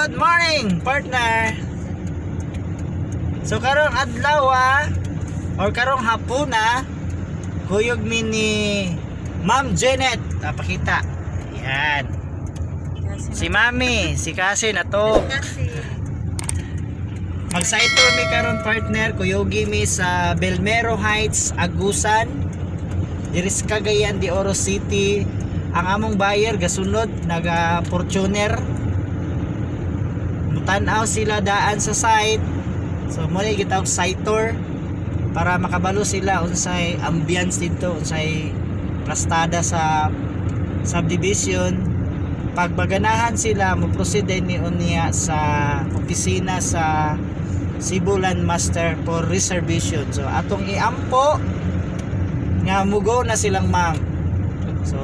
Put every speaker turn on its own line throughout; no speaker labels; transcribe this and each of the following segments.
Good morning, partner. So karong adlaw or karong hapuna, kuyog mi ni Ma'am Janet. Ah, pakita. Yan. Si Mami, si Kasi na to.
Kasi,
Mag-site tour mi karon, partner, kuyogi mi sa Belmero Heights, Agusan. Diri sa Cagayan de Oro City. Ang among buyer gasunod naga Fortuner. Mutan-aw sila daan sa site. So mo ni gitawag site tour para makabalo sila unsay ambience dito, unsay plastada sa subdivision. Pag maganahan sila, mo proceed din mi unya sa opisina sa Cebu Land Master for reservation. So atong iampo nga mugo na silang ma'am. So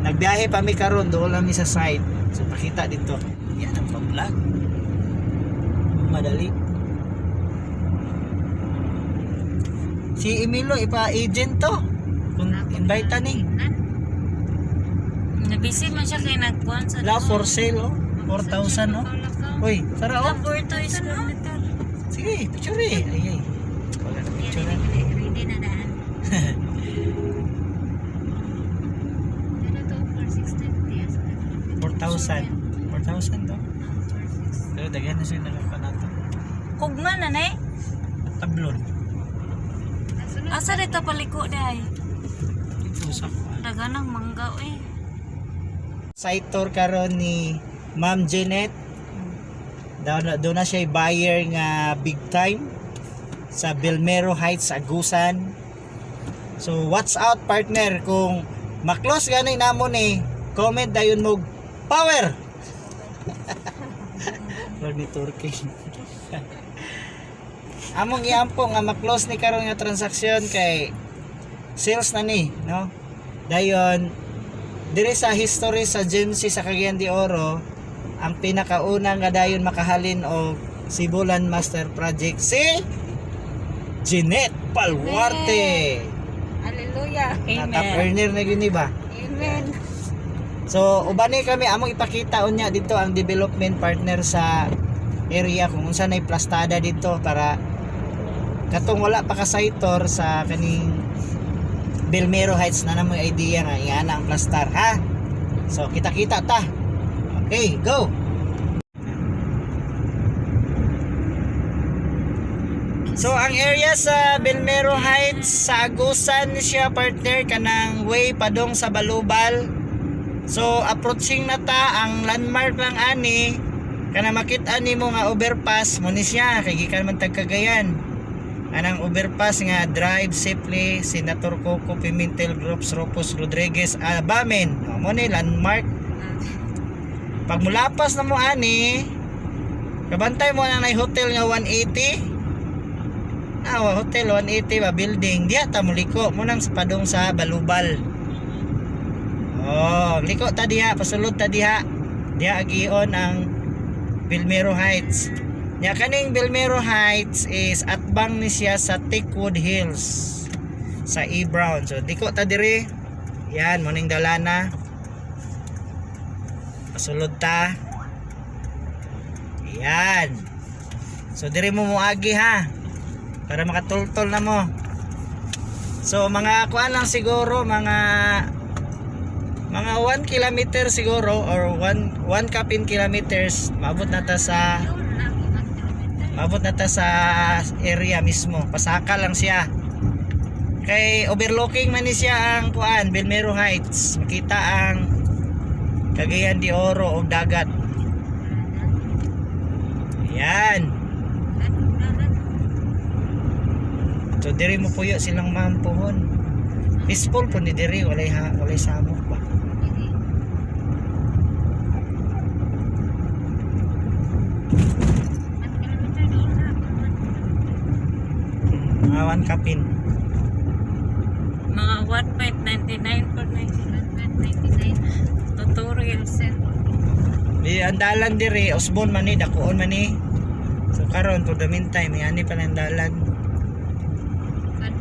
nagbiyahe pa mi karon, doon lang mi sa site. So pakita dito. Yan ang pag-vlog. Madali. Si Emilio ipa-agent to. Kung invite ta ni.
Nabisi man siya kay nagkuhan sa
La for sale oh. 4,000 oh. Uy, tara oh.
4 square meter.
Sige, picture eh. Ay ay. Wala na picture na.
Ready na daan. Pero to, 4620.
4,000. 4,000 to. Pero daghan na siya nakakuha nato.
Kugma na na eh.
Tablon.
Asa dito paliko day?
Dito sa kuha.
Daganang mangga eh.
Site tour karon ni Ma'am Janet. Daw na, doon na siya buyer nga big time sa Belmero Heights, Agusan. So watch out, partner, kung maklos gani namo ni comment dayon mo power. Wag ni Turkey. Among iampo nga maklos ni karon nga transaksyon kay sales na ni, no? Dayon dire sa history sa GMC sa Cagayan de Oro, ang pinakaunang nga dayon makahalin og Cebu Land Master Project si Jeanette Paluarte.
Hallelujah.
Na top earner na gyud ni ba?
Amen.
So ubani kami among ipakita unya dito ang development, partner, sa area kung unsa nay plastada dito para katong wala pa ka site tour sa kaning Belmero Heights na namoy idea nga ingana ang plastar, ha. So kita-kita ta. Okay, go. So ang area sa Belmero Heights sa Agusan ni siya, partner, kanang way padong sa Balubal. So approaching na ta ang landmark lang ani kana makita nimo nga overpass mo ni siya kay gikan man tag Cagayan. Anang overpass nga "Drive safely, Senator Coco Pimentel Groups Rufus Rodriguez Abamen." O, mo ni landmark. Pag mulapas na mo ani, kabantay mo ang nay hotel nga 180. Ah, hotel 180 ba building diya ta muliko mo nang sa padong sa Balubal. Oh, liko ta diha, pasulod ta diha. Diha agion ang Belmero Heights. Nya kaning Belmero Heights is atbang ni siya sa Teakwood Hills sa E. Brown. So diko ta diri. Yan mo ning dalana. Pasulod ta. Yan. So diri mo moagi ha. Para makatultol na mo. So mga kuan lang siguro, mga 1 kilometer siguro or 1 1 kapin kilometers, maabot na ta sa area mismo. Pasaka lang siya. Kay overlooking man ni siya ang kuan Belmero Heights. Makita ang Cagayan de Oro o dagat. Yan. So diri mo puyo silang mampuhon. Peaceful po ni diri, walay ha, walay samok ba. Mga 1 kapin.
Mga 1.99 po na. Tutorial.
Di ang dalan diri Osborne man ni, dakuon man ni. So karon for the meantime, may ani pa ng dalan.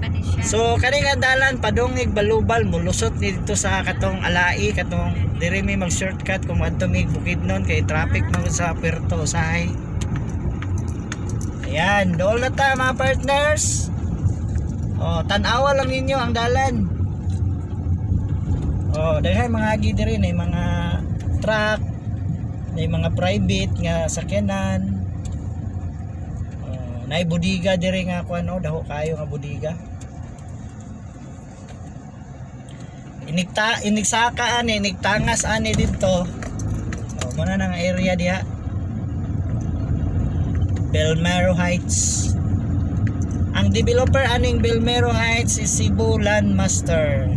pa ni siya.
So kani nga dalan padungig Balubal, mulusot ni dito sa katong Alai, katong diri mi mag shortcut kung adto mig Bukidnon kay traffic man gud sa Puerto usahay. Ayan, dool na ta, mga partners. Oh, tan-awa lang ninyo ang dalan. Oh, daghan mga agi diri na mga truck, na mga private nga sakyanan. Oh, naay budiga diri nga kuan, oh, daho kayo nga budiga. Inigta inigsaka ani, inigtangas ani didto. Oh, muna nang area diha. Belmero Heights. Ang developer aning Belmero Heights is Cebu Land Master.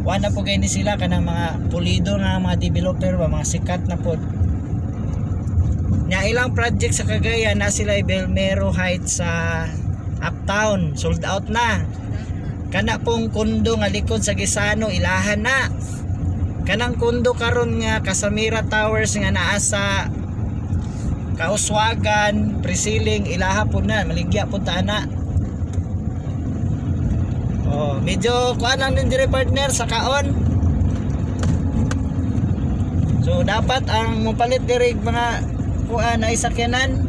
Wala po kay ni sila kanang mga pulido nga mga developer ba, mga sikat na pod. Nya ilang project sa Cagayan na sila ay Belmero Heights sa Uptown, sold out na. Kana pong kondo nga likod sa Gisano, ilahan na. Kanang kondo karon nga Casamira Towers nga naa sa Kauswagan, Prisiling, ilaha po na, maligya po ta na. Oh, medyo kuan lang din dire, partner, sa kaon. So dapat ang mopalit diri mga kuan ay sakyanan.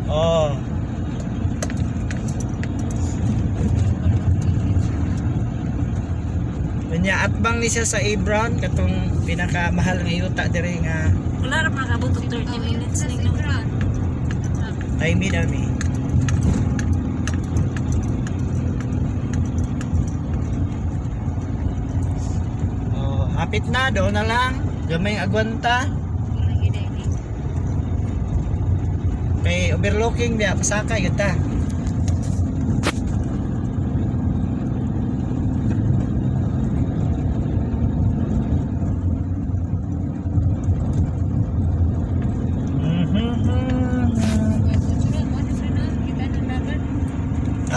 Oh. Kanya atbang ni siya sa A Brown, katong pinakamahal nga yuta diri nga.
Wala ra makabot og 30 minutes
Sa
ni no.
Brown.
Time dami. Oh, hapit na, doon na lang. Gamay agwanta.
Walang idea.
Kay overlooking diya, pasakay kita.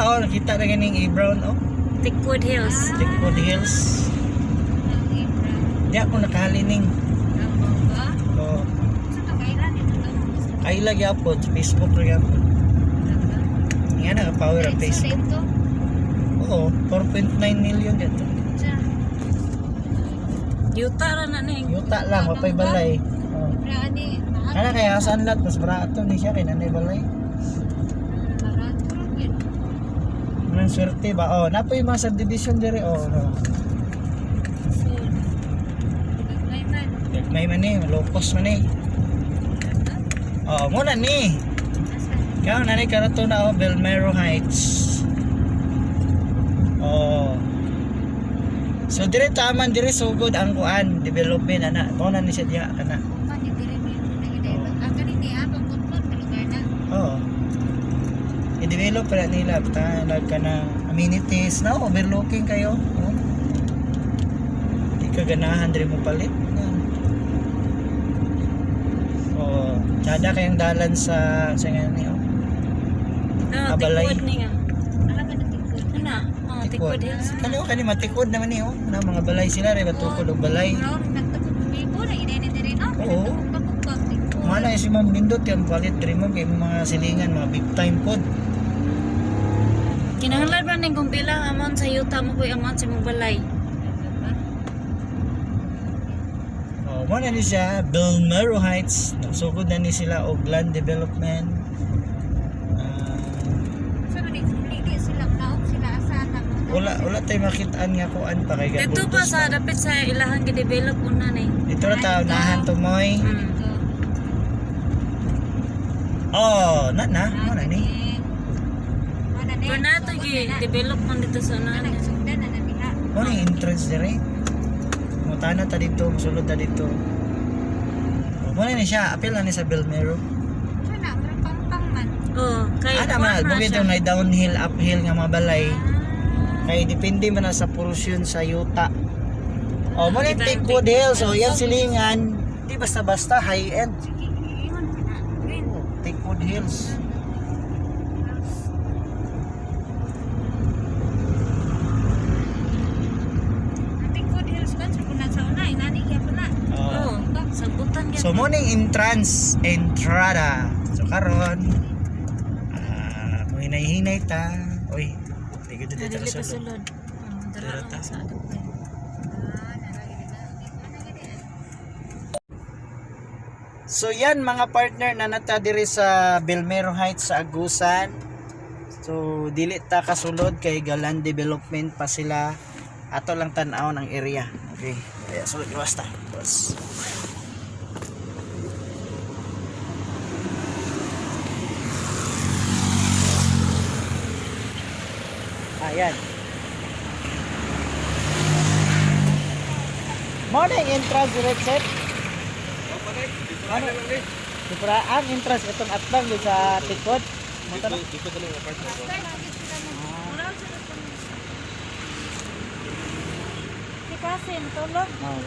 Oo, nakita na ganing A-Brown, oh.
Tickwood Hills.
Tickwood Hills. Di ako nakahalining. Oh, ay lagi ako sa Facebook lagi ako. Nga naka-power ang Facebook. Oo, 4.9 million dito.
Yuta ra na ning.
Yuta lang, wapay balay. Oh. Kana kaya sa lot mas barato ni siya kay nanay balay. Anong swerte ba? Oh, napoy mga subdivision dire, oh. No. May man ni, low cost man ni. Oh, muna ni. Ikaw nanay karato na, oh, Belmero Heights. Oh. So dire taman dire sugod ang kuan development ana. Mao na ni siya diha kana. Oo. I-develop pa nila basta ka na amenities na overlooking kayo. Oh. Di ka ganahan dire mo palit. Na. Oh, tsada kayong dalan sa nga ni, oh.
Ah,
Abalay.
Tickwood ni nga. Ana, oh, Tickwood Hills.
Kani oh, kani matikod naman ni, oh. Na mga balay sila re batukod og balay. Oo. Mana si Ma'am Lindot yan palit diri mo kay mga silingan mga big time pod.
Kinahanglan ba ning kung pila ang amount sa yuta mo koy amount sa imong balay.
Oh, mo na ni siya Belmero Heights. Nagsugod na ni sila og land development. Ah, wala wala tay makitaan nga kuan pa kay
Dito pa sa dapit sa ilahang gidevelop una ni.
Dito ra ta unahan to moy. Oh, na na mo na ni.
Pero na to gi develop man dito sa unahan.
Mo ni entrance dire. Mutana ta dito, musulod ta dito. Oh, mo na ni siya, apil na ni sa Belmero.
Oh, kay
Ana
kuwan
man,
na
bukid
siya.
na downhill, uphill nga mga balay. Kay depende man na sa portion sa yuta. Oh, mo ni
Kita ang
Tickwood Hills, oh, yan silingan. Di basta-basta high end. Oh, Tickwood Hills.
Oh,
Oh.
sabutan gyud.
So morning entrance, entrada. So karon, ah, hinay-hinay ta. Uy, di gud dito
Dili pa
kasulod.
sulod. Oh, dara
Dara ta.
lang sa adto.
So yan mga partner na nata diri sa Belmero Heights sa Agusan. So dili ta kasulod kay Galan Development pa sila. Ato lang tan-awon ang area. Okay. Kaya sulod iwas ta. Boss. Ayan. Morning entrance direct set. Ano? Dipra ang entrance itong atbang di sa tikod. Mo ta na.
Di kasin tulog.
Oh.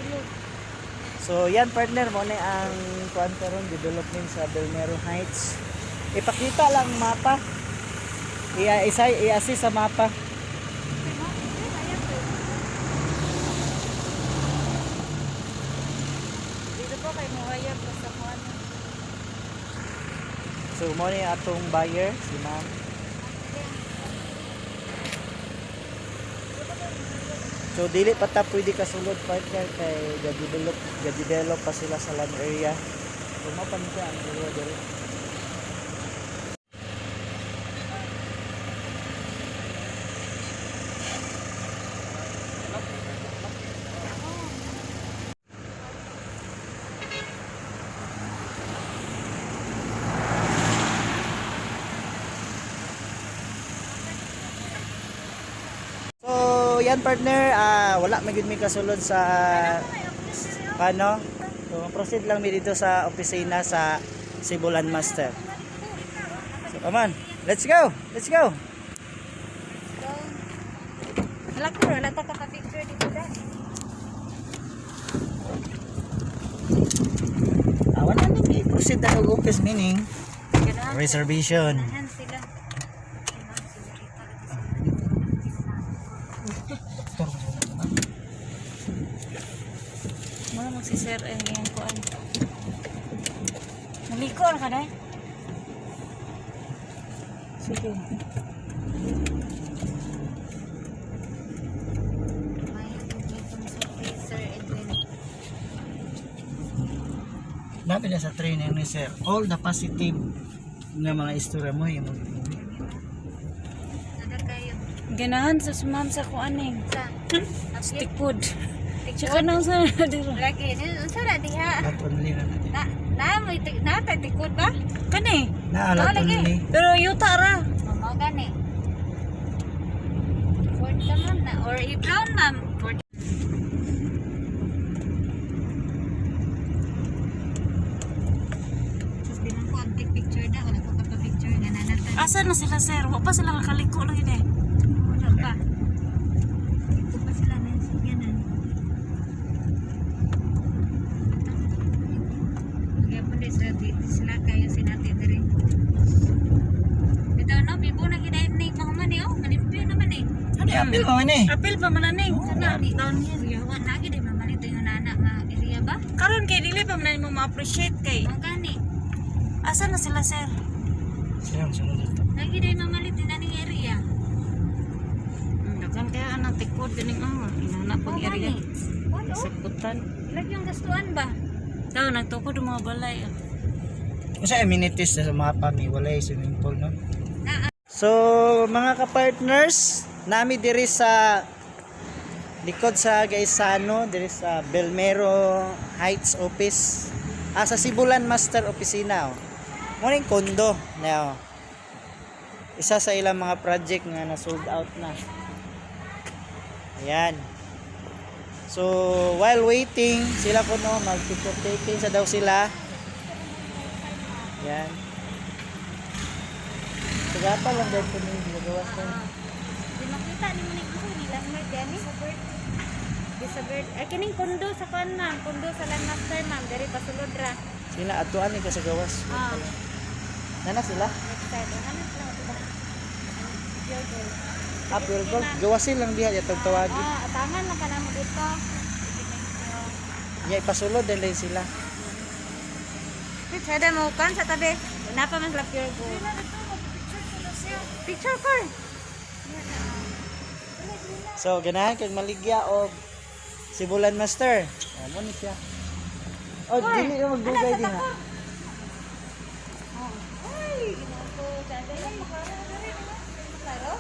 So yan partner mo na ang kuan karon development sa Belmero Heights. Ipakita lang ang mapa. Iya isa i-assist sa mapa.
Dito po kay Muhayag sa kuan.
So mo ni atong buyer si ma'am. So dili pa ta pwede kasulod partner kay ga-develop pa sila sa land area. So mao pa ni siya ang area diri. So, yan partner, wala man gyud mi kasulod sa paano. So, proceed lang mi dito sa opisina sa Cebu Land Master. So, come on. Let's go. Let's go.
Wala ko, wala ta ka picture dito da.
Wala na mi proceed na og office meaning
Ganahan.
reservation.
Ganahan sila.
Mura mo si sir ay ngayong kuan. Naliko ra ka dai? Sige.
Sir Edwin.
Nabi na sa training ni sir, all the positive nga mga istorya mo yung
Nada kayo.
Ganahan sa sumam sa kuan ning.
Sa
Tikod. Tsaka nang sa dira.
Lagi, unsa ra diha?
not only na natin.
Na na may na ta tikod ba?
Kani.
Na not
lagi.
only.
Pero yuta ra.
Mao gani. Ford ka ma'am na or i-brown ma'am. Ford. Sus, di man ko ang take picture na. Wala ko ka pa-picture nga nanatan.
Asa na sila sir? Wa pa sila nakaliko lagi eh.
Wala pa. Ito pa sila na sige na. Kaya po di sila, di sila kayo sinati diri. Bitaw no, bibo na ginahin ni mga ni oh, malimpyo naman eh.
Ano yung appeal mo ni?
Apil pa man aning.
Sana ni down here. Wa na gid mamalit yung nana nga area ba?
Karon kay dili pa man mo ma-appreciate kay.
Mao gani.
Asa na sila sir?
Sila ang sunod dito.
Lagi day mamalit din aning area.
Daghan kaya anang tikod ganing ah, inana
Mao
pag area.
gani. Wala.
Sakutan.
Lagi yung gastuan ba?
Daw nagtukod ang mga balay. Ah.
Kung sa amenities na sa mapa mi walay swimming pool no.
Na
So mga ka-partners, nami diri sa likod sa Gaisano, diri sa Belmero Heights Office. Ah, sa Sibulan Master Opisina. Oh. Mo ning kondo na oh. Isa sa ilang mga project nga na sold out na. Ayan. So, while waiting, sila ko no, mag-picture taking sa daw sila. Ayan. Tagapa lang dahil po nung ginagawa ko.
Di makita ni mo ning uso ni landmark gani. Di sa bird. Ay kining kondo sa kuan ma'am, kondo sa landmaster ma'am, diri pasulod ra.
Sila, atuan ni ka sa gawas.
Ah,
Nana sila?
next side. Oh, hanap lang ito ba? Ano, pure gold.
Ah, pure gold. Gawasin lang diha, yatag tawagi.
Ah, atangan lang ka namo dito.
Nya ipasulod din din sila.
Sada mo kan sa tabi. Wala pa man sila pure gold. Picture ko.
So ganahan kag maligya og Cebu Landmaster. Oh, mo ni siya. Oh, dili na magdugay din ha.
Ay, ginoo ko. Dahil maklaro na rin. Klaro?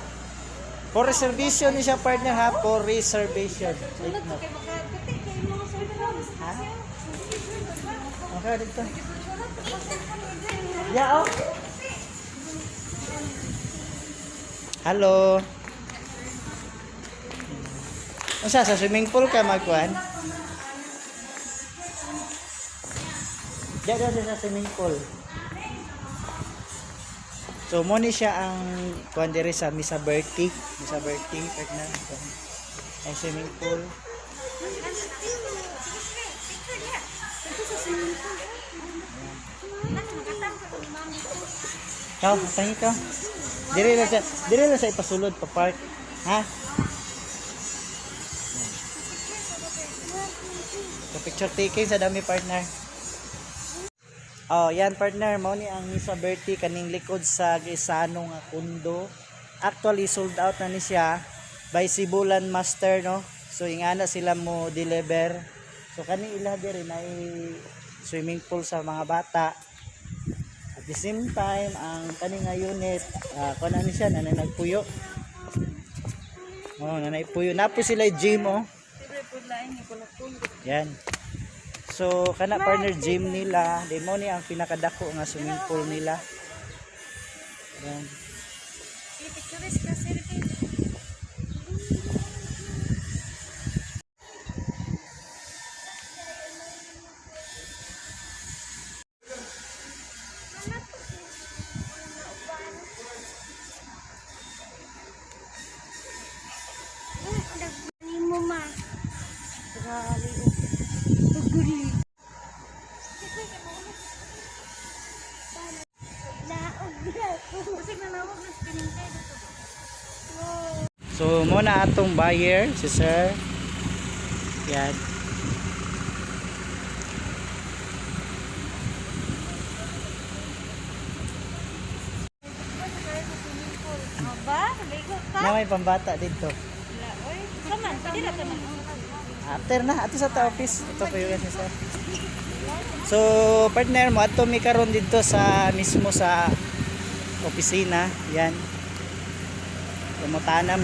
For reservation ni siya, partner, ha, for reservation. Wait
Sunod
mo.
ko kay makakuti kay mga cellphone.
Ha? Okay, dito. Yeah, oh. Hello. Unsa sa swimming pool ka magkuan? Diya diya sa swimming pool. So mo ni siya ang kuan diri sa Misa Bertie, Misa Bertie partner. Ang swimming pool. Ikaw, tangi ka. Dire lang sa ipasulod pa park. Ha? So, picture taking sa dami, partner. Oh, yan, partner, mao ni ang Misa Bertie kaning likod sa Gisano nga kundo. Actually sold out na ni siya by Sibulan Master, no. So ingana sila mo deliver. So kani ila diri na swimming pool sa mga bata. At the same time, ang kani nga unit, kuno ni siya nanay nagpuyo. Oh, nanay puyo. Napo sila yung gym, oh. Yan. So kana, partner, gym nila, di mo ni ang pinakadako nga swimming pool nila. Yan.
Ni mo ma. Grabe. Ugri. Laog na. Kasi nanawag na spinning.
So mo na atong buyer si sir. Yan.
Ba? Ligo ka?
Na may pambata dito.
Wala, oy. Saman, pwede na taman.
After na ato sa ta office, ito po yun si sir. So partner mo ato mi karon dito sa mismo sa opisina, yan. Mamutana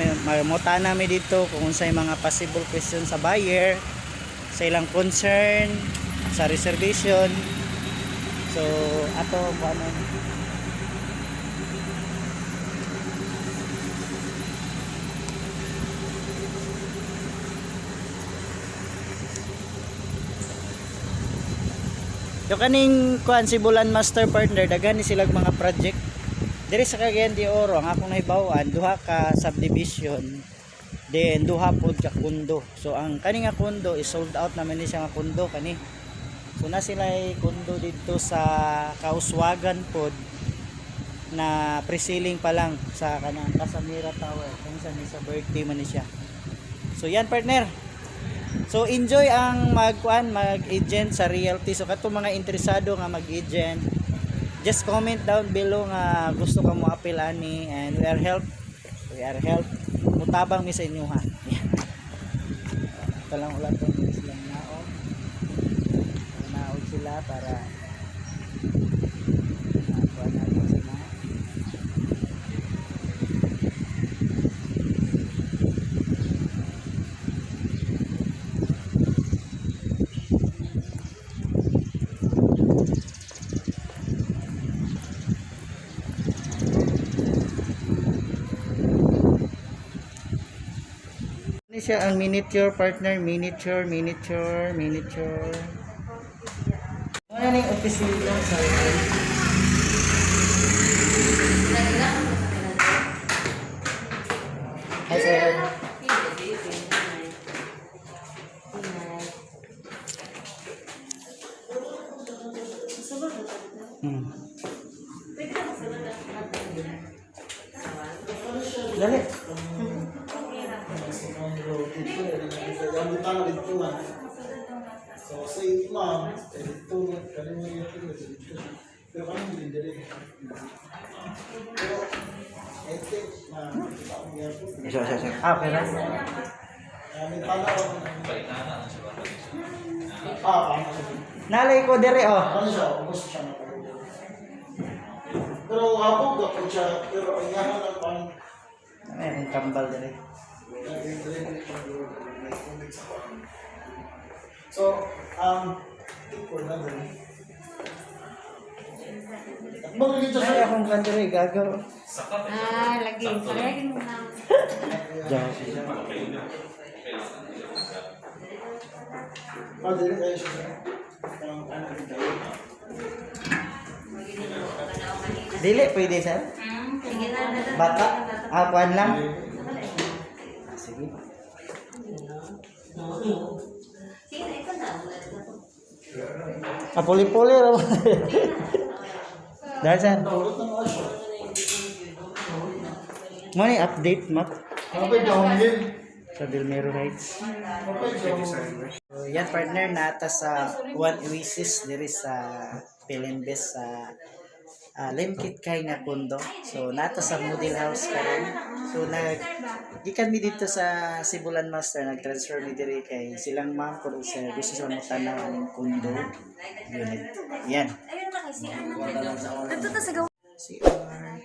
mi dito kung unsay mga possible question sa buyer, sa ilang concern, sa reservation. So ato kuan. Yo kaning kuan Sibulan Master, partner, daghan ni silag mga project. Diri sa Cagayan de Oro ang akong nahibaw-an, duha ka subdivision, then duha pod ka kondo. So ang kani nga kondo is sold out naman ni siya nga kondo kani. So na sila kondo didto sa Kauswagan pod na pre-selling pa lang sa kanang Casamira Tower kung sa ni sa birthday man ni siya. So yan, partner. So enjoy ang magkuan mag-agent sa realty. So katong mga interesado nga mag-agent, just comment down below nga gusto ka mo appeal ani and we are help. We are help. Mutabang mi sa inyo ha. Yan. Ito lang ulat ko silang naog. Naog sila para makuha natin sila. Ano siya ang miniature, partner, miniature, miniature, miniature. Ano na yung opisina sa? Hi, sir. Dali.
Gamit dito ha. So, sa ma'am, dito, kalimutan dito, dito. Pero kami hindi diri. Pero I think na kita akong airport.
Isa, isa, isa. Ah, okay ra.
May tala ko. Ah, paano siya?
Nalay ko dire oh.
Ano siya? Ubus siya na pero hapog ako siya. Pero ang yahan ang pang
Ay, akong kambal dire.
So, think we're done then. Magiging siya
Ay,
sir.
akong kwan dire gagaw.
Ah, lagi. Lagi mo na.
Diyan.
Ah, dili kayo siya sir. Parang ano rin tayo.
Dili pwede, sir. Bata. Ah, kwan lang. Ah, sige. Ah, puli-puli ra mo. Dahil sir.
Naulot na mga siya.
Mo ni update map
Mapay downhill.
sa Belmiro Heights.
Mapay downhill.
So, yan partner, nata sa One Oasis diri sa Pilinbes sa Limkit kay nga kondo. So nata sa model house karon. So nag gikan mi dito sa Sibulan Master, nag-transfer mi diri kay silang ma'am kuno sa gusto sila mo tanaw aning kondo unit. Yan.
Dito ta sa gawa.
CR.